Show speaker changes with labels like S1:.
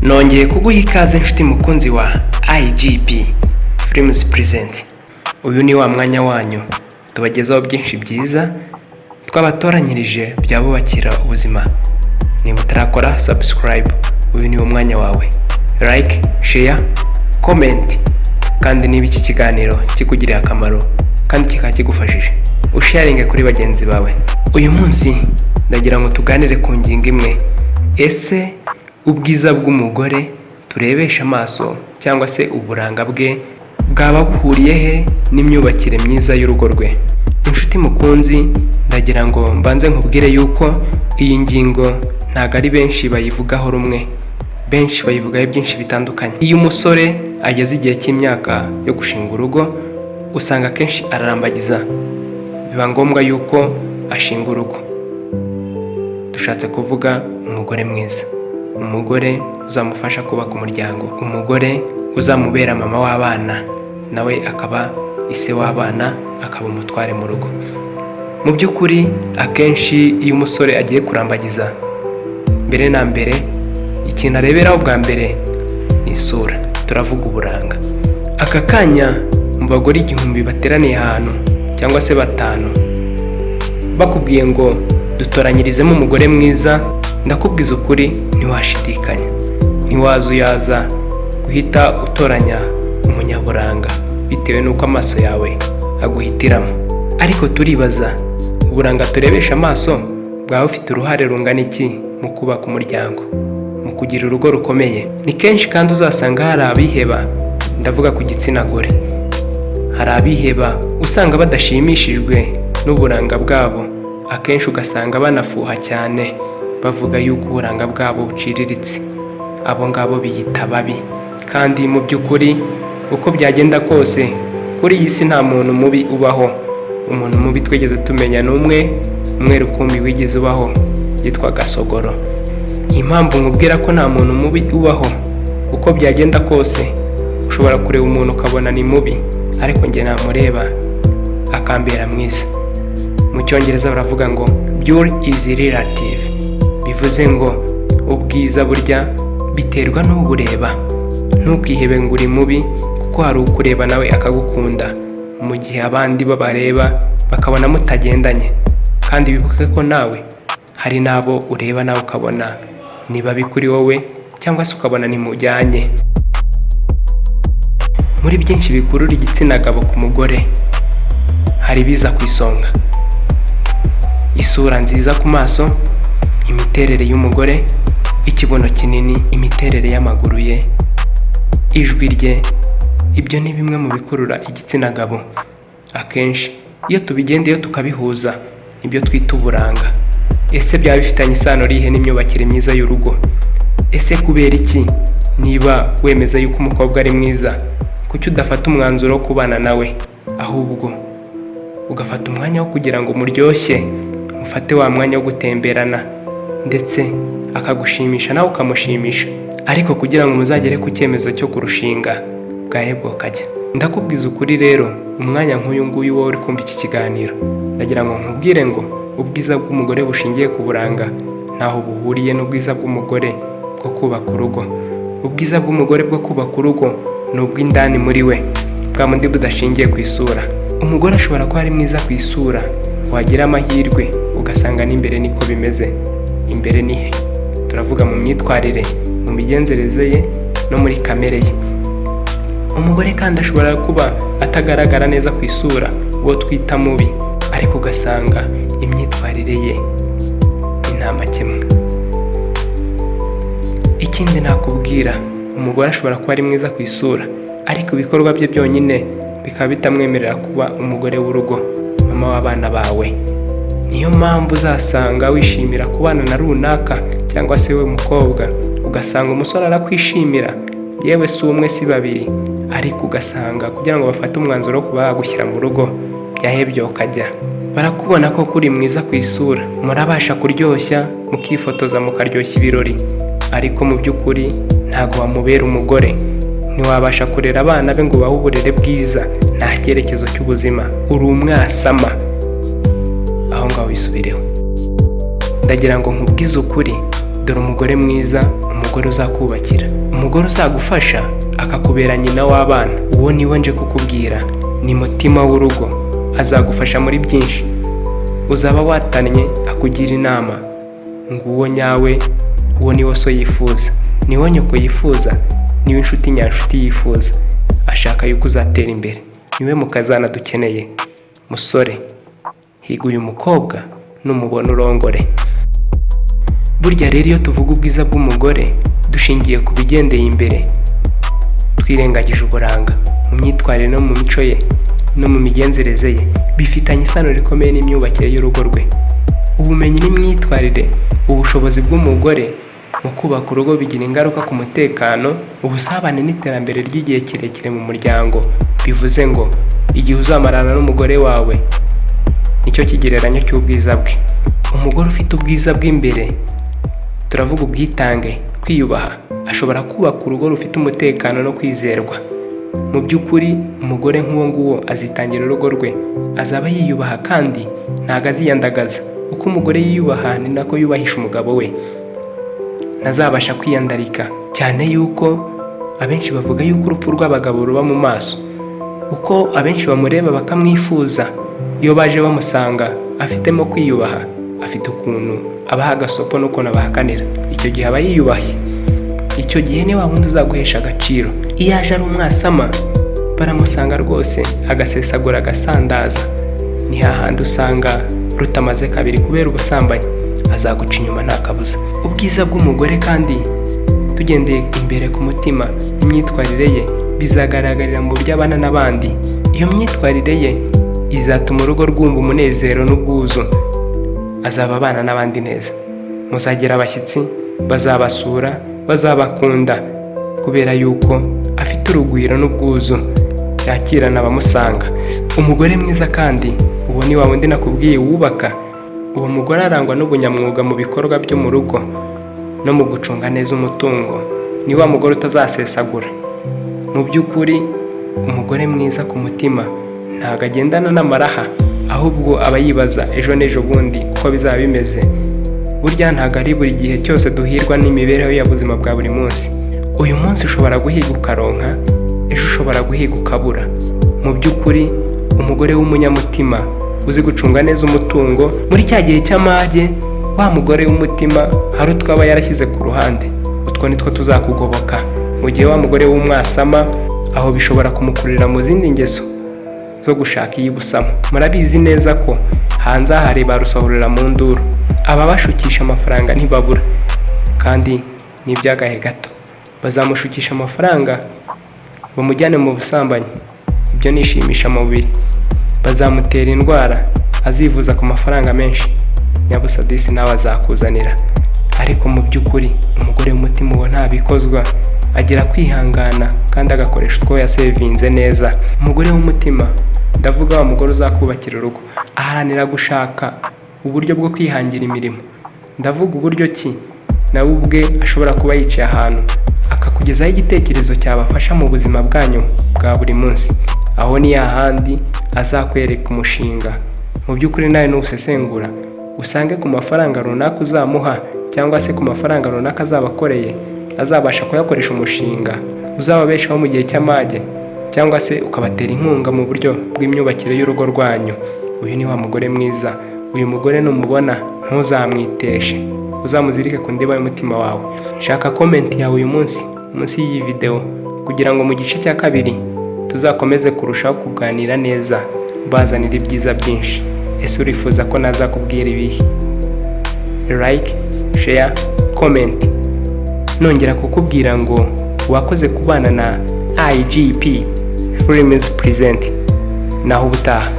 S1: Nongeye kuguha ikaze, inshuti mukunzi wa IGP Films Present. Uyu ni wa mwanya wanyu tubagezaho byinshi byiza twabatoranyirije byabubakira ubuzima. Niba utarakora subscribe, uyu ni wo mwanya wawe. Like, share, comment, kandi niba iki kiganiro kikugiriye akamaro kandi kikaba kigufashije, usharinge kuri bagenzi bawe. Uyu munsi ndagira ngo tuganire ku ngingo imwe: ese ubwiza bw'umugore turebesha amaso cyangwa se uburanga bwe bwaba buhuriye he n'imyubakire myiza y'urugo rwe? Inshuti mukunzi, ndagira ngo mbanze nkubwire yuko iyi ngingo ntabwo ari benshi bayivugaho rumwe, benshi bayivugaho byinshi bitandukanye. Iyo umusore ageze igihe cy'imyaka yo gushinga urugo, usanga akenshi ararambagiza, biba ngombwa yuko ashinga urugo. Dushatse kuvuga umugore mwiza, umugore uzamufasha kubaka umuryango, umugore uzamubera mama w'abana, nawe akaba ise w'abana, akaba umutware mu rugo. Mu by'ukuri, akenshi iyo umusore agiye kurambagiza, mbere na mbere ikintu areberaho bwa mbere ni isura, turavuga uburanga. Aka kanya mu bagore 1000 bateraniye ahantu cyangwa se batanu, bakubwiye ngo dutoranyirizemo umugore mwiza, ndakubwiza ukuri ntiwashidikanya, ntiwazuyaza guhita utoranya umunyaburanga bitewe n'uko amaso yawe aguhitiramo. Ariko turibaza, uburanga turebesha amaso bwaba bufite uruhare rungana iki mu kubaka umuryango, mu kugira urugo rukomeye? Ni kenshi kandi uzasanga hari abiheba, ndavuga ku gitsina gore, hari abiheba usanga badashimishijwe n'uburanga bwabo, akenshi ugasanga banafuha cyane bavuga yuko uburanga bwabo buciriritse. Abo ngabo biyita babi, kandi mu by'ukuri uko byagenda kose kuri iyi si nta muntu mubi ubaho. Umuntu mubi twigeze tumenya ni umwe, umwe rukumbi wigeze ubaho, yitwa Gasogoro. Impamvu nkubwira ko nta muntu mubi ubaho, uko byagenda kose ushobora kureba umuntu ukabona ni mubi, ariko njye namureba akambera mwiza. Mu Cyongereza baravuga ngo "Beauty is relative", bivuze ngo ubwiza burya biterwa n'ubureba. Ntukihebe ngo uri mubi, kuko hari ukureba nawe akagukunda mu gihe abandi babareba bakabona mutagendanye. Kandi wibuke ko nawe hari n'abo ureba nawe ukabona ni babi kuri wowe, cyangwa se ukabona ntimujyanye. Muri byinshi bikurura igitsina gabo ku mugore, hari ibiza ku isonga: isura nziza ku maso, imiterere y'umugore, ikibuno kinini, imiterere y'amaguru ye, ijwi rye. Ibyo ni bimwe mu bikurura igitsina gabo. Akenshi iyo tubigendeyeho tukabihuza, nibyo twita uburanga. Ese byaba bifitanye isano rihe n'imyubakire myiza y'urugo? Ese kubera iki, niba wemeza yuko umukobwa ari mwiza, kuki udafata umwanzuro wo kubana nawe, ahubwo ugafata umwanya wo kugira ngo muryoshye, mufate wa mwanya wo gutemberana, ndetse akagushimisha nawe ukamushimisha, ariko kugira ngo muzagere ku cyemezo cyo kurushinga bwahebwa ukajya? Ndakubwiza ukuri rero, umwanya nk'uyu nguyu wowe uri kumva iki kiganiro, ndagira ngo nkubwire ngo ubwiza bw'umugore bushingiye ku buranga ntaho buhuriye n'ubwiza bw'umugore bwo kubaka urugo. Ubwiza bw'umugore bwo kubaka urugo ni ubw'indani muri we, bwa bundi budashingiye ku isura. Umugore ashobora kuba ari mwiza ku isura, wagira amahirwe ugasanga n'imbere niko bimeze. Imbere ni he? Turavuga mu myitwarire, mu migenzereze ye no muri kamere ye. Umugore kandi ashobora kuba atagaragara neza ku isura, uwo twita mubi, ariko ugasanga imyitwarire ye ni nta makemwa. Ikindi nakubwira, umugore ashobora kuba ari mwiza ku isura, ariko ibikorwa bye byonyine bikaba bitamwemerera kuba umugore w'urugo, mama w'abana bawe. Niyo mpamvu uzasanga wishimira kubana na runaka, cyangwa se we mukobwa ugasanga umusore arakwishimira, yewe si umwe si babiri, ariko ugasanga kugira ngo bafate umwanzuro wo kuba bagushyira mu rugo byahebye ukajya. Barakubona ko kuri mwiza ku isura, murabasha kuryoshya, mukifotoza, mukaryoshya ibirori, ariko mu by'ukuri ntabwo wamubera umugore, ntiwabasha kurera abana be ngo ubahe uburere bwiza, nta cyerekezo cy'ubuzima, uri umwasama. Aho ngaho wisubireho. Ndagira ngo nkubwize ukuri, dore umugore mwiza, umugore Umugore uzakubakira, umugore uzagufasha akakubera nyina w'abana, uwo niwe nje kukubwira. Ni mutima w'urugo, azagufasha muri byinshi. Uzaba watannye akugira inama. Nguwo nyawe, uwo niwo so yifuza, niwo nyoko yifuza, niwe inshuti nyanshuti yifuza. Ashaka yuko uzatera imbere, niwe mukazana dukeneye. Musore, higa uyu mukobwa, numubona urongore. Burya rero iyo tuvuga ubwiza bw'umugore dushingiye ku bigendeye imbere, twirengagije uburanga mu myitwarire no mu mico ye no mu migenzereze ye, bifitanye isano rikomeye n'imyubakire y'urugo rwe. Ubumenyi n'imyitwarire, ubushobozi bw'umugore mu kubaka urugo bigira ingaruka ku mutekano, ubusabane n'iterambere ry'igihe kirekire mu muryango. Bivuze ngo igihe uzamarana n'umugore wawe nicyo kigereranyo cy'ubwiza bwe. Umugore ufite ubwiza bw'imbere, turavuga ubwitange, kwiyubaha, ashobora kubaka urugo rufite umutekano no kwizerwa. Mu by'ukuri umugore nk'uwo nguwo azitangira urugo rwe, azaba yiyubaha kandi ntabwo aziyandagaza. Uko umugore yiyubaha ni nako yubahisha umugabo we, ntazabasha kwiyandarika. Cyane yuko abenshi bavuga yuko urupfu rw'abagabo ruba mu maso. Uko abenshi bamureba bakamwifuza, iyo baje bamusanga afitemo kwiyubaha, afite ukuntu abaha agasopo n'ukuntu abahakanira, icyo gihe aba yiyubashye. Icyo gihe ni wa wundi uzaguhesha agaciro. Iyo aje ari umwasama, baramusanga rwose agasesagura, agasandaza, ni hahandi usanga rutamaze kabiri kubera ubusambanyi, azaguca inyuma nta kabuza. Ubwiza bw'umugore kandi tugendeye imbere ku mutima n'imyitwarire ye bizagaragarira mu buryo abana n'abandi. Iyo myitwarire ye izatuma urugo rwumva umunezero n'ubwuzu. Azaba abana n'abandi neza, muzagira abashyitsi, bazabasura, bazabakunda kubera yuko afite urugwiro n'ubwuzu, yakirana abamusanga. Umugore mwiza kandi uwo ni wa wundi nakubwiye wubaka. Uwo mugore arangwa n'ubunyamwuga mu bikorwa byo mu rugo no mu gucunga neza umutungo. Ni wa mugore utazasesagura. Mu by'ukuri umugore mwiza ku mutima ntabwo agendana n'amaraha, ahubwo aba yibaza ejo n'ejo bundi uko bizaba bimeze. Burya ntabwo ari buri gihe cyose duhirwa n'imibereho ya buzima bwa buri munsi. Uyu munsi ushobora guhiga ukaronka, ejo ushobora guhiga ukabura. Mu by'ukuri umugore w'umunyamutima uzi gucunga neza umutungo muri cya gihe cy'amage, wa mugore w'umutima hari utwo aba yarashyize ku ruhande, utwo nitwo tuzakugoboka. Mu gihe wa mugore w'umwasama, aho bishobora kumukururira mu zindi ngeso zo gushaka iy'ibusamo. Murabizi neza ko hanze aha hari ba rusahurira mu nduru, ababashukisha amafaranga ntibabura, kandi ni iby'agahe gato. Bazamushukisha amafaranga bamujyane mu busambanyi, ibyo ni ishimishamubiri. Bazamutera indwara azivuza ku mafaranga menshi, nyabusa disi nawe azakuzanira. Ariko mu by'ukuri umugore w'umutima uwo ntabikozwa, agira kwihangana kandi agakoresha utwo yasevinze neza. Umugore w'umutima, ndavuga wa mugore uzakubakira urugo, aharanira gushaka uburyo bwo kwihangira imirimo. Ndavuga uburyo ki nawe ubwe ashobora kuba yicaye ahantu akakugezaho igitekerezo cyabafasha mu buzima bwanyu bwa buri munsi. Aho ni hahandi azakwereka umushinga. Mu by'ukuri nawe nusesengura usange ku mafaranga runaka uzamuha cyangwa se ku mafaranga runaka azaba akoreye, azabasha kuyakoresha umushinga uzababeshaho mu gihe cy'amage, cyangwa se ukabatera inkunga mu buryo bw'imyubakire y'urugo rwanyu. Uyu ni wa mugore mwiza. Uyu mugore numubona ntuzamwiteshe, uzamuzirike ku ndiba y'umutima wawe. Shaka comment yawe uyu munsi munsi y'iyi video kugira ngo mu gice cya kabiri tuzakomeze kurushaho kuganira neza, bazanira ibyiza byinshi. Ese urifuza ko nazakubwira ibihe? Like, share, comment. Nongera kukubwira ngo wakoze kubana na IGP Films Present. Naho ubutaha.